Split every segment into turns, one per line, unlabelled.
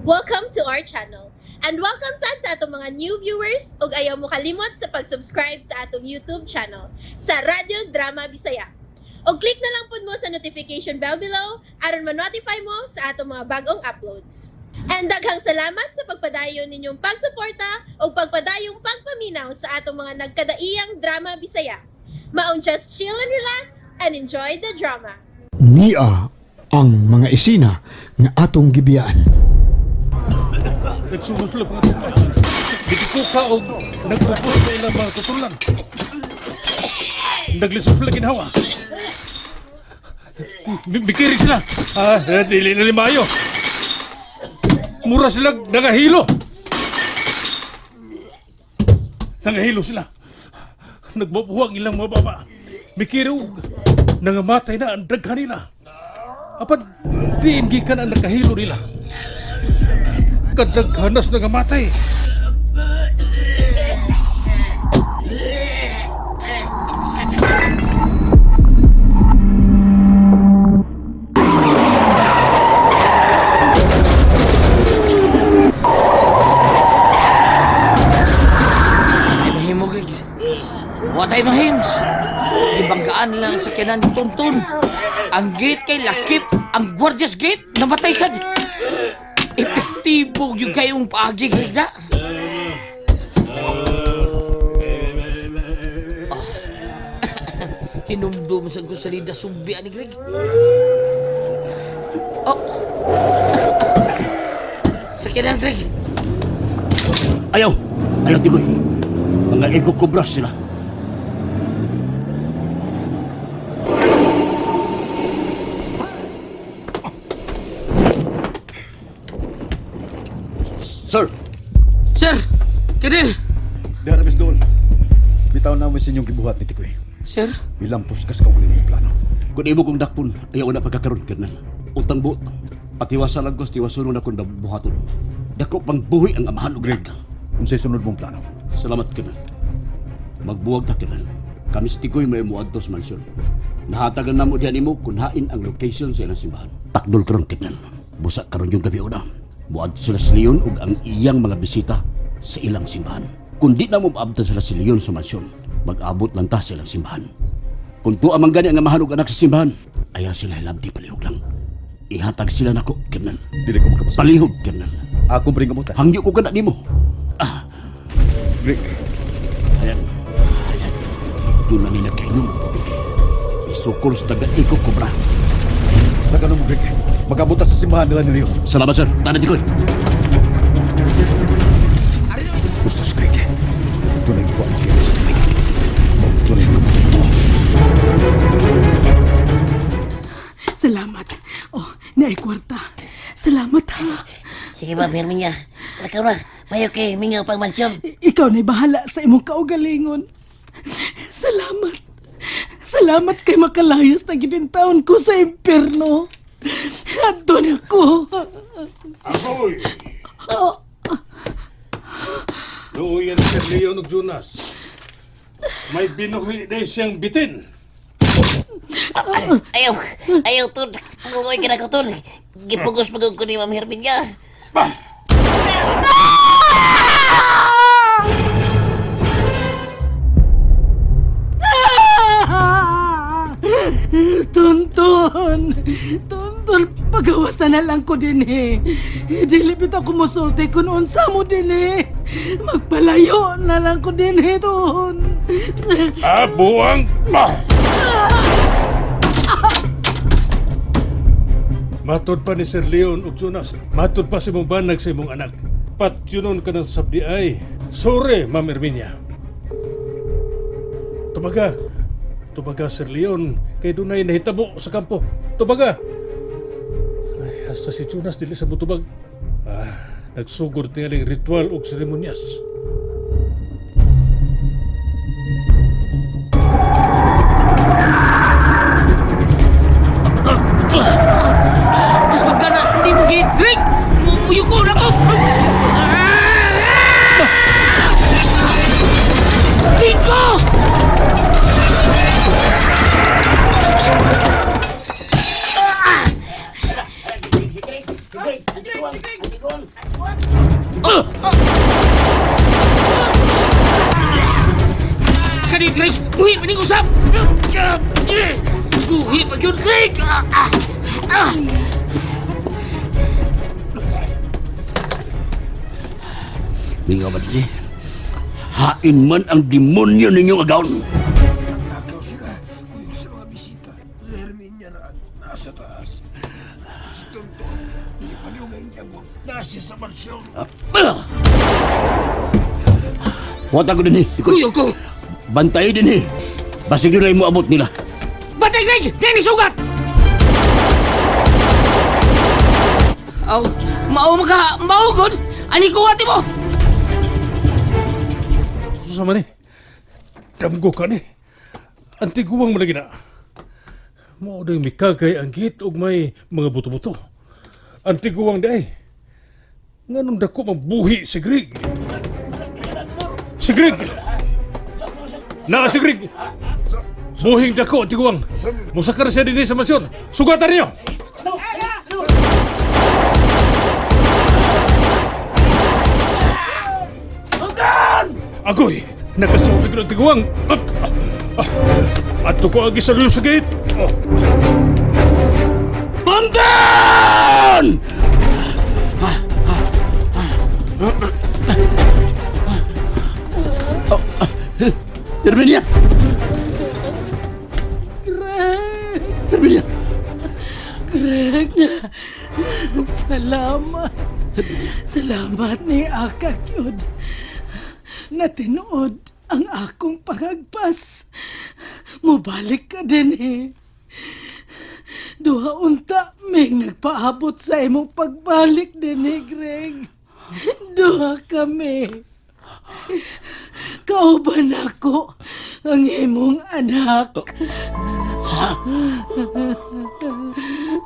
Welcome to our channel. And welcome sad sa atong mga new viewers ug ayaw mo kalimot sa pag-subscribe sa atong YouTube channel sa Radyo Drama Bisaya. Og click na lang pud mo sa notification bell below aron ma-notify mo sa atong mga bagong uploads. And daghang salamat sa pagpadayon ninyong pagsuporta ug pagpadayong pagpaminaw sa atong mga nagkadaiyang drama Bisaya. Maong just chill and relax and enjoy the drama.
Nia ang mga isina nga atong gibiyaan.
Nagsunod sila mga tupa. Bitikuka o nagpupos sa ilang mga tutulan. Naglisod sila ginhawa. Mikirig sila. Ah, dili na limayo. Mura sila nangahilo. Nangahilo sila. Nagbabuwang ilang mga baba. Mikirig nangamatay na ang daghan nila. Apan, diin gikan ang nakahilo nila. Kadaghanas nangamatay.
Ay mahimo, Griggs. Wa tay mahims. Gibanggaan nila ang sakyanan ni Tonton. Ang gate kay Lakip, ang Guardias Gate, namatay sad. Epektibo yung kayong paagi, Griggs na. Ah. Hinumdum sa gusalida sumbi ani Greg. Oh. Sakyanan, Greg.
Ayaw! Ayaw, Tigoy! Mga ego kobra sila. Sir!
Sir! Kadil!
Diha na Dol. Bitaw na mo sa inyong gibuhat ni Tikoy.
Sir?
Bilampos kas kaugalingong plano.
Kung imo kong dakpon, ayaw na pagkakaroon, Colonel. Utang buot. Patiwasa lang ko, tiwasunod na kong buhaton. Dako pang buhi ang amahan og
Greg, unsay sunod mong plano?
Salamat, Colonel. Magbuwag ta, Colonel. Kami si Tigoy may muadto sa mansyon. Nahatag na namo diyan nimo kung hain ang location sa ilang simbahan. Takdol karon, Colonel. Busa karon yung gabi una. Muadto sila si Leon ug ang iyang mga bisita sa ilang simbahan. Kung di na mo maabtan sila si Leon sa mansyon, mag-abot lang ta sa ilang simbahan. Kung tuwa man gani ang amahan ug anak sa simbahan, ayaw sila hilabdi palihog lang. Ihatag sila nako, Colonel.
Dili ko makapasok.
Palihog, Colonel.
Akong pring kamutan.
Hangyo ko kana nimo. Ah,
Greg,
Ayan. Ayan. Doon na ni nagkainom og tubig. Isukol sa taga Iko Cobra.
nagano mo Greg? Mag-abot ta sa simbahan nila ni Leon.
Salamat, sir. Tanan ko.
Gustos Greg. Tunay ko ang makiyon sa tubig. Tunay ko to.
Salamat. Oh, naay kwarta. Salamat ha.
Sige ba, Herminia. Lakaw na. Mayo kay mingaw pang mansyon.
Ikaw na'y bahala sa imong kaugalingon. Salamat. Salamat kay makalayas na ginintawon ko sa impyerno. Adto na ko.
Ahoy! Luuyan Sir Leon ug Jonas. May binuhi na siyang bitin.
Ayaw. Ayaw, tun. Ngumoy ka na ko, tun. Gipugos pagod ko ni Ma'am Herminia.
Bah!
Tonton! Tonton, pagawasan na lang ko din eh. Dili bitaw ko musulti kung unsa mo din eh. Magpalayo na lang ko din eh, Ton.
Ah, buwang! Bah! Matod pa ni Sir Leon ug Jonas. Matod pa sa imong banag sa imong anak. Patyunon ka ng sabdi ay. Sorry, Ma'am Herminia. Tubaga. Tubaga, Sir Leon. Kay dunay nahitabo sa kampo. Tubaga. Ay, hasta si Jonas dili sa mutubag. Ah, nagsugod tingaling ritual ug seremonyas.
Tapos pagka na, hindi mo gate, Greg! Muyuko na ko! Cinco! Kani, Greg! Buhi pa ning usap! Buhi pa yun, Greg! Ah, ah, ah.
Mingaw ba din? Hain man ang demonyo ninyong agawon.
Nakaw sila kuyog sa mga bisita. Sa Herminia na nasa taas. Si Tonton, ipaliw ngayon niya mo. Nasa sa mansyon.
Wata ko din eh.
Kuyog ko!
Bantay din eh. Basig doon ay moabot nila.
Batay, Greg! Dahil sugat! Aw, mao maka, mao gud. Ani ko ati mo.
Susa man eh. Damgo ka ni. Antiguang malagi na. Mao daw mikagay ang git og may mga buto-buto. Antiguang day. Nganong dako mabuhi si Greg? Si Greg! Naa si Greg! Buhing dako, Antiguang. Musakar siya dinhi sa mansyon. Sugatan niyo! Agoy! Nakasabi ko ng tiguang! At, ah, ato ko agi sa sa gate! Oh.
Tonton! Herminia!
Greg!
Herminia!
Greg! Salamat! Salamat ni Aka Kyud. Natinuod ang akong pangagpas. Mubalik ka din eh. Duha unta may nagpaabot sa imong pagbalik din eh, Greg. Duha kami. Kauban ako ang imong anak.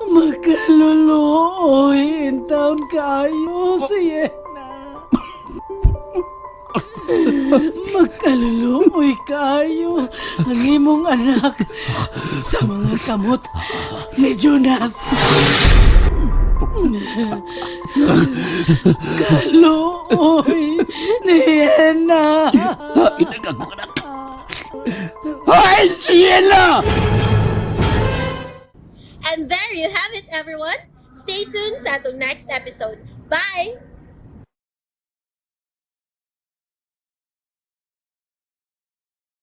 Makaluluoy in town kaayo, Sienna. Makaluluoy kaayo ang imong anak sa mga kamot ni Jonas. Kaluoy ni Sienna.
Inag ako kanak. Hain si Yela!
And there you have it, everyone. Stay tuned sa atong next episode. Bye!